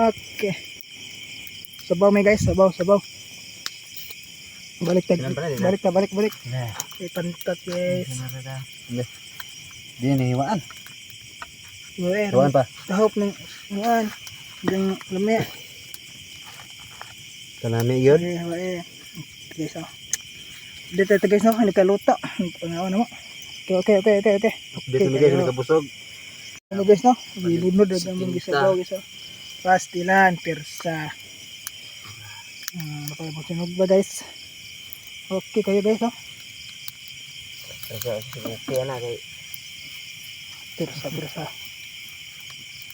Okay. Sabaw may guys, sabaw, sabaw. Balik ta, Ilan pala, di na? balik ta, balik, balik. Na. Okay, pantat guys. Di na hiwaan. Uwe, Hiwaan pa. tahop ng muan. Hanggang lamya. Kanami yun. Okay, uwe. Guys, oh. Dito ito guys, no? Nagkaluto. Pangawan na mo. Okay. Dito na guys, nagkabusog. Ano guys, no? Gilunod na mong gisabaw guys, oh. Pastilan, persa. Napalabot ba guys? Okay kayo guys, no? Okay na kay. Persa, persa.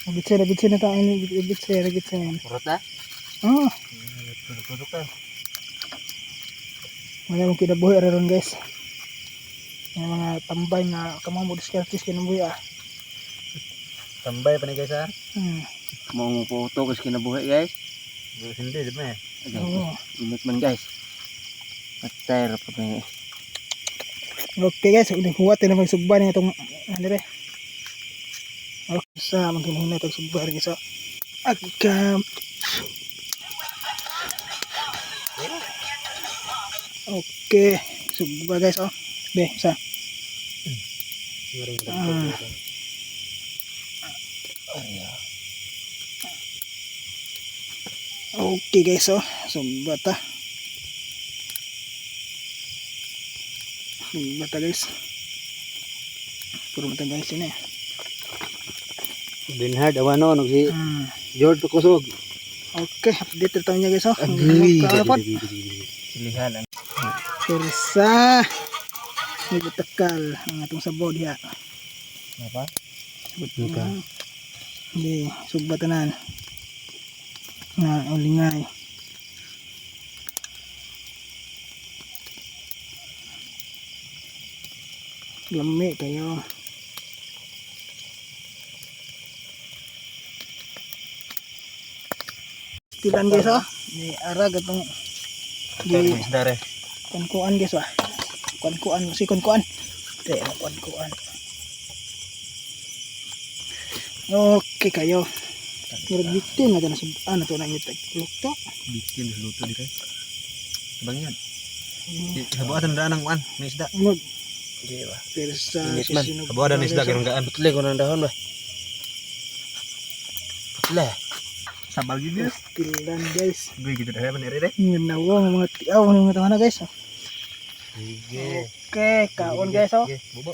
Nabitsin, nabitsin na tayo. Nabitsin, nabitsin. Urot na. Oh, Pudok ka. wala mong kinabuhi ron guys. Yung mga tambay nga kamo mo diskartis kinabuhi ah. Tambay pa ni guys ha. Mo po to kasi kinabuhi guys. Hindi, di ba eh. Oo. Init man guys. Patay ra pa may. Okay guys, huwat na magsugba niya itong ano rin. Okay, sa maghinahina itong sugba rin guys. Oh. Agkam. Okay, sugba guys oh. Be, sa. Ah. Okay guys oh, sugba ta. Sugba ta guys. Puro mata guys yun eh. Benhard awano no si George Kusog. Okay, update na tayo niya guys oh. Agoy. Kaapot. Silihan. Persa. May butakal ang atong sabaw diha. Apa? Buka. Hindi, sugba tanan. Nga ulingay. Lami kayo. Tilan guys oh. Ni arag atong di Isda re. Kuan-kuan guys ah. Kuan-kuan, si kuan-kuan. Te, kuan-kuan. Okay kayo. Murag bitin na na sub na to na inyo luto. Bitin luto di kay. Tabang yan. Habuatan na daan ang uan, may isda. Murag Di ba? pero sa Init man. sinog. Habuatan na isda karong gaan. Putli ko ng dahon ba? Putli. Sabal gid. Tilan guys. Guy gid dahil man ere. Nginawa ang mga tiaw ng mga tangana guys. Oh. Sige. Okay, kaon guys oh. Sige, bubo.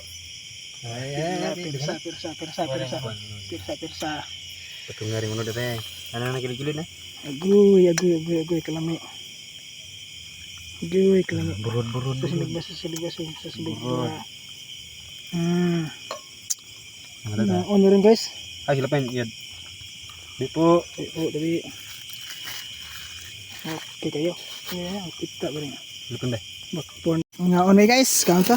Ay ay. Pirsa, pirsa, pirsa, pirsa. Pirsa, pirsa. Patong nga rin uno dere. Ano na kiligilid na? Agoy, agoy, agoy, agoy kalami. Agoy, kalami. Burod burod. Sa sinugba, sa sinugba, sa sinugba. Na, on rin guys. Ah, sila pa yun. Yan. Di po. Eh, oh, dabi. Okay kayo. Yeah, kita ba rin. Lupin ba? Bakpon. Nga on guys, kaunta.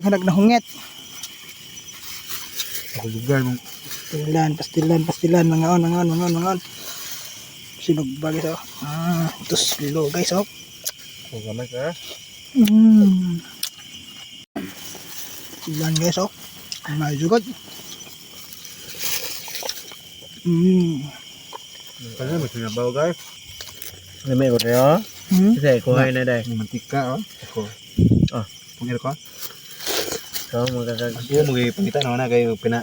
Hanag na hungit. Ako lugar mong. Pastilan, pastilan, pastilan. Mga on, mga on, mga on, mga on. Sinugba guys oh. Ah, ito slow guys oh. Ako gamay ka. Pastilan guys oh. Medyo good. Kasi mas sinabaw guys. Lami ko tayo. Kasi kuhay na dai. May mantika oh. Ako. Ah. Pungir ko. So magkakag. Ako mo pangita na na kayo pina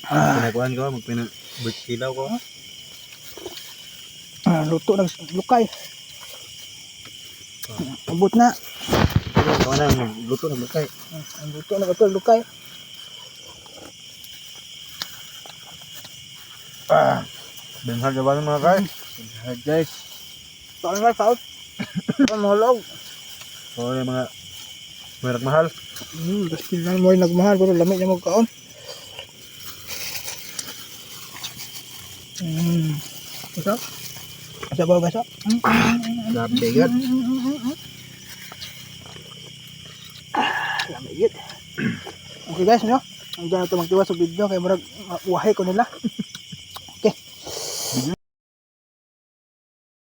Ah, pinakuan ko magpina kilaw ko. ah, luto na lukay. Abot na. Ako na luto na lukay. Ang luto na ito, lukay. Ah. Benhard ba mga guys? Hard guys. Paul na, paul. Paul mahulog. Oo, yung mga mga nagmahal. Basta mo yung nagmahal, pero lamig niya magkaon. Ito? Sa ba ba sa? Grabe gad. Ah, lamig yun. Okay guys, no? Ang dyan ito magtiwa sa video kaya murag wahi ko nila.